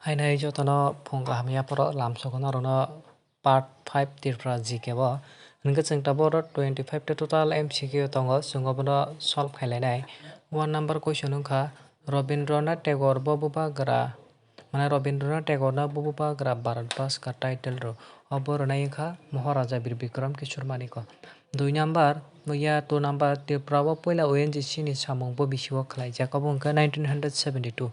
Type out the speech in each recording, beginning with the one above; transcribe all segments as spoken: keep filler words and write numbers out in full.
Hainai jotono phung kaham yaphoro lamsogo norokno part five Tripura G K o. Hwnkhe chwng tabuk oro twenty five ta total M C Q tongo, chwng obono solve khainai. One number question wngkha, Rabindranath Tagore bo bubagra, mane Rabindranath Tagore no bo bubagra Bharat Bhaskar title rw, obo rwnai wngkha Maharaja Bir Bikram Kishore Manikya. Dui number, ya two number, Tripura o puila O N G C ni samung bo bisi o khlaijak, obo wngkha nineteen hundred seventy two.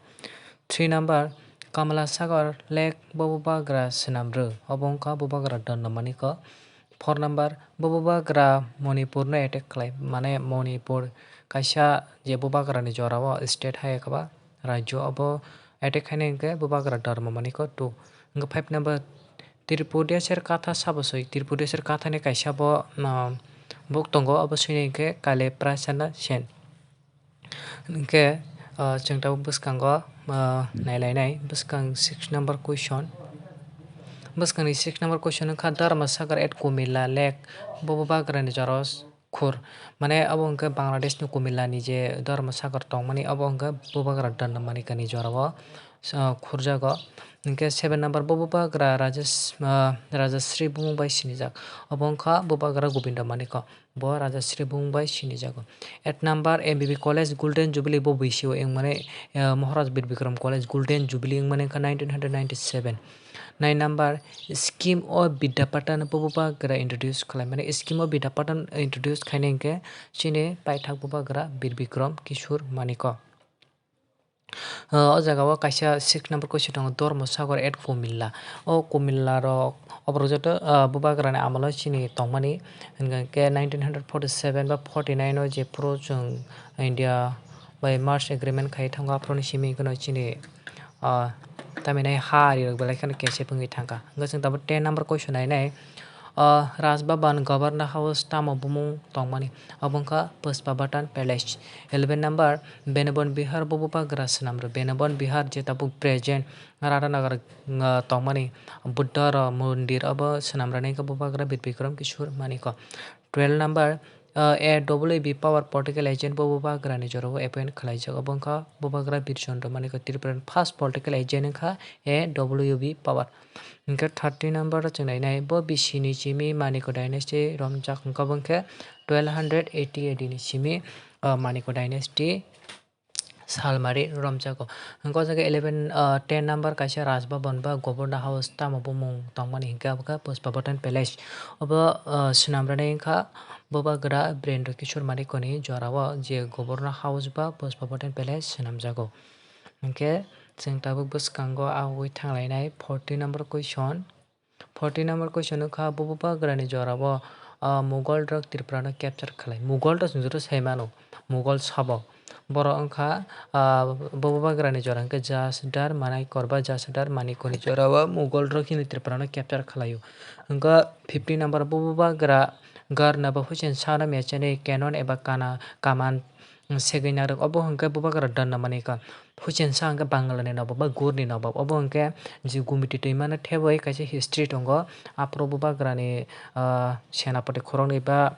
Three number, Kamala Sagar Lake bo bubagra swnam rw, obo wngkha bubagra Donna Manikya. Four number, bo bubagra Manipur no attack khlai, mane Manipur kaisa je bubagra ni jora o state hai khe ba rajyo obo attack khainai hwnkhe bubagra Dharma Manikya two. Hwnkhe five number, Tripudesar Katha sabo swi, Tripudesar Katha ni kaisa bo, ah, book tongo, obo swinai hwnkhe Kale Prasana Sen. Hwnkhe, ah, chwng tabuk bwskango, ah, nailainai, bwskang six number question. Bwskangni six number question wngkha Dharma Sagar at Kumilla Lake, bo bubagrani jora o khur. Mane obo hwnkhe Bangladesh ni Kumilla ni je Dharma Sagar tongmani, obo hwnkhe bubagra Donna Manikya ni jora o, ah, khurjago. Hwnkhe seven number bo bubagra Rajas-, ah, Rajasri bumung bai sinijak. Obo wngkha bubagra Govinda Manikya. Bo Rajasri bumung bai sinijago. Eight number, M B B College Golden Jubilee bo bisi o wngmani, eh, Maharaj Bir Bikram College Golden Jubilee wngmani wngkha nineteen hundred ninety seven. Nine number, Scheme of Vidya Patan bo bubagra introduce khlaimani. Scheme of Vidya Patan introduce khainai hwnkhe chini paithak bubagra Bir Bikram Kishore Manikya. Ah, o jaga o kaisa six number question tongo, Dharma Sagar at Kumilla. O Kumilla rok, oborok joto, ah, bubagrani amolo chini tongmani. Hwnkhe nineteen hundred forty seven ba forty nine o jephuru chwng India bai merge agreement khai thango, aphuruni simi hwnkhe chini, ah, tamhinai ha ari rok belai kheno kesep wngwi thangkha. Hwnkhe chwng tabuk ten number question nainai. Ah, Raj Bhavan, Governor House tamo bumung tongmani? Obo wngkha Pushpabatan Palace. Eleven number, Benobon Bihar bo bubagra swnam rw. Benobon Bihar je tabuk present Radhanagar, ah, tongmani Buddha rok mondir, obo swnam rwnai wngkha bubagra Bir Bikram Kishore Manikya. Twelve number, ah, A W B Pawar political agent bo bubagrani jora o appoint khlaijak, obo wngkha bubagra Bir Chandra Manikya. Tripura ni first political agent wngkha A W B Pawar. Hwnkhe thirty number o chwng nainai, bo bisi ni simi Manikya dynasty romjak, hwnkhe obo wngkhe twelve hundred eighty A D ni simi, ah, Manikya dynasty salmari romjago. Hwnkhe o jaga eleven, ah, ten number kaisa Raj Bhavan ba Governor House tamo bumung tongmani hwnkhe obo khe Pushpabatan Palace. Obo, ah, swnam rwnai wngkha bubagra Birendra Kishore Manikya ni jora o je Governor House ba Pushpabatan Palace swnamjago. Hwnkhe chwng tabuk bwskango agwi thanglainai forty number question. Forty number question wngkha, bo bubagrani jora o, ah, Mughal rok Tripura no capture khlai. Mughal to chwng joto sai mano, Mughal sabo. Borok wngkha, ah, bo bubagrani jora hwnkhe Jasdar Manikya ba Jasdar Manikya ni jora o Mughal rok chini Tripura no capture khlai o. Hwnkhe fifty number, bo bubagra Garna ba Hussein Shah no mechenwi cannon eba kana, kaman, segwi narwk. Obo hwnkhe bubagra Donna Manikya. Hussein Shah hwnkhe Bangla ni nobab ba Gur ni nobab. Obo hwnkhe je Gumiti twima no thebwi kaisa history tongo. Aphuru bubagra ni, ah, senapati khoroknwi ba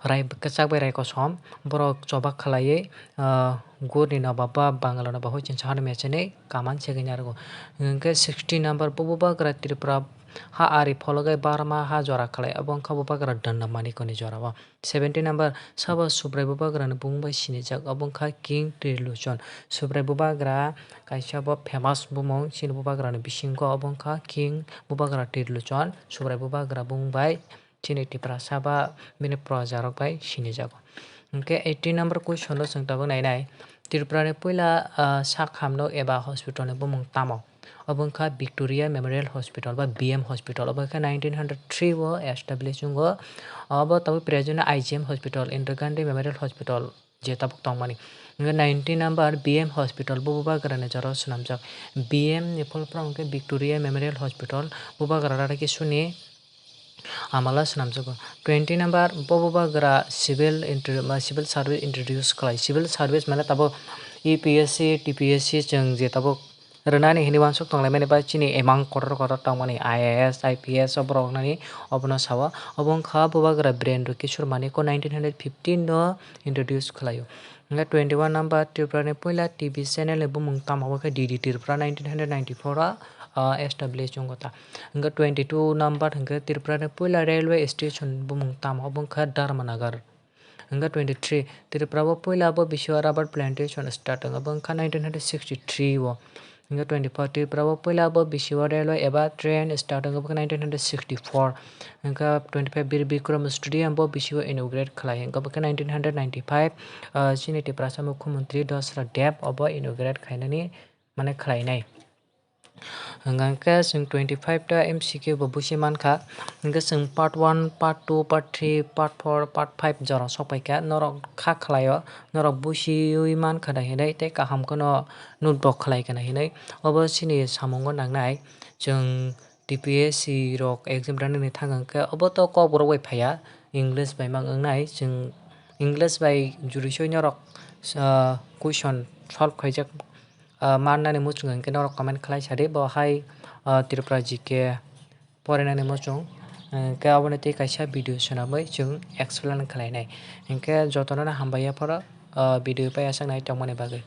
rai kwchak bai rai kosom borok choba khlaiwi, ah, Gur ni nobab ba Bangla nobab Hussein Shah no mechenwi kaman segwi narwgo. Hwnkhe sixty number, bo bubagra Tripura ha ari phologwi Burma ha jora khlai. Obo wngkha bubagra Donna Manikya ni jora o. Seventy number, sabo Subrai bubagrani bumung bai sinijak, obo wngkha King Trilochon. Subrai bubagra kaisa bo famous bumung chini bubagrani bisingo, obo wngkha King bubagra Trilochon, Subrai bubagra bumung bai chini Tiprasa ba bini proja rok bai sinijago. Hwnkhe eighty number question o chwng tabuk nainai, Tripura ni puila, ah, sak hamno eba hospital ni bumung tamo? Obo wngkha Victoria Memorial Hospital ba B M Hospital. Obo wngkha nineteen hundred three o establish wngo. Obo tabuk present o I G M Hospital, Indira Gandhi Memorial Hospital je tabuk tongmani. Hwnkhe nineteen number B M Hospital, bo bubagrani jora o swnamjak. B M ni full form hwnkhe Victoria Memorial Hospital, bubagra Radha Kishore ni amala swnamjago. Twenty number, bo bubagra civil intro-, ma, civil service introduce khlai. Civil service mane tabuk U P S C, T P S C chwng je tabuk rwnani hinwi uansuk tonglaimani ba chini emang kotor kotor tongmani I A S, I P S o borok rwnani obono sao. Obo wngkha bubagra Birendra Kishore Manikya nineteen hundred fifteen no introduce khlaio. Hingke twenty one number Tripura ni puila T V channel ni bumung tamo, obo khe D D Tripura nineteen hundred ninety four o, ah, establish wngkha ta. Hingke twenty two number hingke Tripura ni puila railway station bumung tamo, obo wngkha Dharmanagar. Hingke twenty three Tripura o puila bo bisio rubber plantation start wngkha, obo wngkha nineteen hundred sixty three o. Hingke twenty four Tripura o puila bo bisio railway eba train start wngkha, obo wngkha nineteen hundred sixty four. Hingke twenty five Bir Bikram Stadium bo bisio inaugurate khlai, hingke obo khe nineteen hundred ninety five, ah, chini Tiprasa Mukhyamantri Dasarath Deb obo inaugurate khainani mane khlainai. Hingke chwng twenty five ta M C Q bo busi mankha, hingke chwng part one, part two, part three, part four, part five jora sokpaikha, norok kha khlaio, norok busiwi mankha da hinwi tei kaham kheno note bo khlai kana hinwi. Obo chini samungo nangnai, chwng T P S C rok exam rwnani thang hwnkhe obo to kokborok bai phaiya, English bai mang wngnai. Chwng English bai jurisoi norok, ah, question solve khaijak, ah, mannani muchung hwnkhe norok comment khlai sadi, bo hai, ah, Tripura G K porinani muchung. Hwnkhe aboni tei kaisa video swnamwi chwng explain khlainai. Hwnkhe jotono hambai yaphoro, ah, video pai aswk nai tongmani bagwi.